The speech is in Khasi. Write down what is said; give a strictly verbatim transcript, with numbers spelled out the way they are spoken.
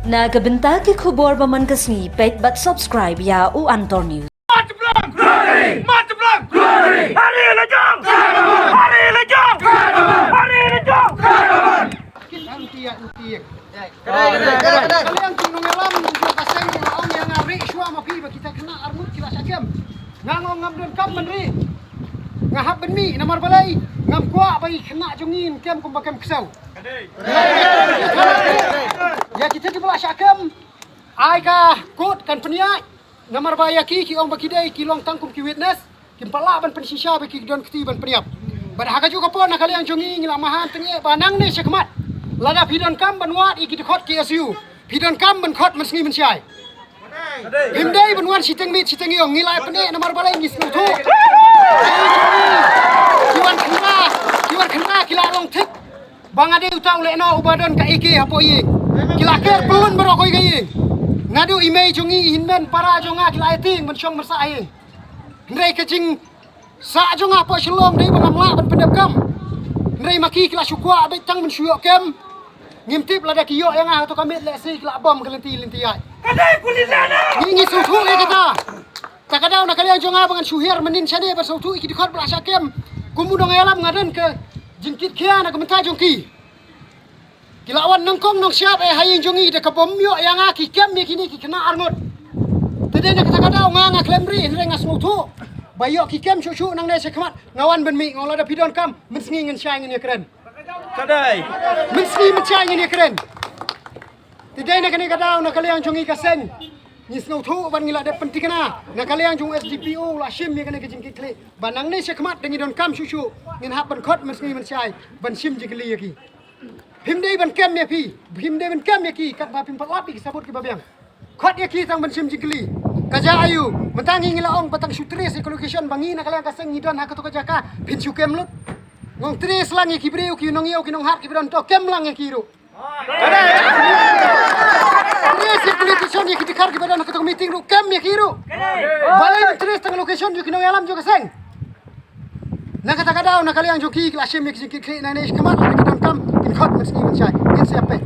Na ka bynta ki khubor ba man ka sngi, peit bad subscribe ïa u Antor News. Mat Blang! Glory! Mat Blang! Glory! Hari Lajong! Hari Lajong! Hari Lajong! Ka liang ki nongïalam jong ka seng ki la ong ïa nga, ri shuwa ma phi ba kita khynnah arngut ki la shah kem. Nga ong ngam donkam ban ri. Nga hap ban mih namar balei? Ngam kwah ba ki khynnah jong ngi kem kumba kem ksew. Ïa kita kiba la shah kem, ai ka kot kan pynïaid. Namar ba ïa ki, ki ong ba ki dei ki long tang kum ki witness, kim pat lah ban pynshisha ba ki don kti ban pynïap. Bad ha kajuh ka por na ka liang jong ngi ngi la maham tyngeh ba nangne shakhmat, lada phi donkam ban wad ïa ki dkhot K S U, phi donkam ban khot mynsngi mynshai. Phim dei ban wan shiteng miet shiteng ïong, ngi la pynneh namar balei? Ngi sngewthuh ki wan khynnah, ki wan khynnah ki la long thik ba nga dei uta u lehnoh uba don ka A K hapoh ïing. Ki la ker pyllun baroh kawei ka ïing. Naduh i mei jong ngi, i hynmen para jong nga ki la ïating ban shong ban sah ha ïing. Hynrei ka jingsah jong nga hapoh Shillong dei ba ngam lah ban pyndep kam. Hynrei ma ki, ki la shu kwah beit tang ban shu ïoh kem. Ngim tip lada ki ïoh ïa nga ha kato ka miet, lehse ki la bom ka lynti lynti ïaid. Ngi, ngi sngewthuh ïa kata. Ta ka daw na ka liang jong nga ba ngan shu hiar mynnin shane ban sngewthuh ïa ki dkhot ba la shah kem. Kum u nongïalam nga don ka jingkitkhia na ka bynta jong ki. Ki la wan nongkong nongshap eh ha ïing jong ngi da kaba ym ïoh ïa nga ki kem ïa kine ki khynnah arngut. Te dei na kata ka daw nga, nga khlem ri, hynrei nga sngewthuh ba ïoh ki kem shuh shuh nangne shakhmat. Nga wan ban mih, nga ong lada phi donkam, mynsngi ngin shai ngin ïakren. Ka dei. Mynsngi mynshai ngin ïakren. Te dei na kane ka daw na ka liang jong ngi ka seng, ngi sngewthuh bad ngi la dep pynthikna na ka liang jong u S D P O, u la shim ïa kane ka jingkitkhlieh ba nangne shakhmat da ngi donkam shuh shuh ngin hap ban khot mynsngi mynshai ban shim jingkylli ïa ki. Phim dei ban kem ïa phi, phim dei ban kem ïa ki katba phim pat lap ïa ki sabut kiba biang. Khot ïa ki tang ban shim jingkylli. Ka jia aiu? Mynta ngi, ngi la ong ba tang shu trace ïa ka location ba ngi na ka liang ka seng ngi don ha kato ka jaka, phin shu kem lut. Ngong trace lang ïa ki briew, ki nongïew, ki nonghat kiba don to, kem lang ïa ki ruh. Trace ïa ki politician, ïa ki dkhar kiba don ha kato ka meeting ruh, kem ïa ki ruh. Balei ngim trace tang location jong ki nongïalam jong ka seng? Na kata ka daw na ka liang jong ki, ki la shim ïa ki jingkitkhlieh nangne shakhmat, lada ki donkam kin khot mynsngi mynshai, ngin sa ïa peit.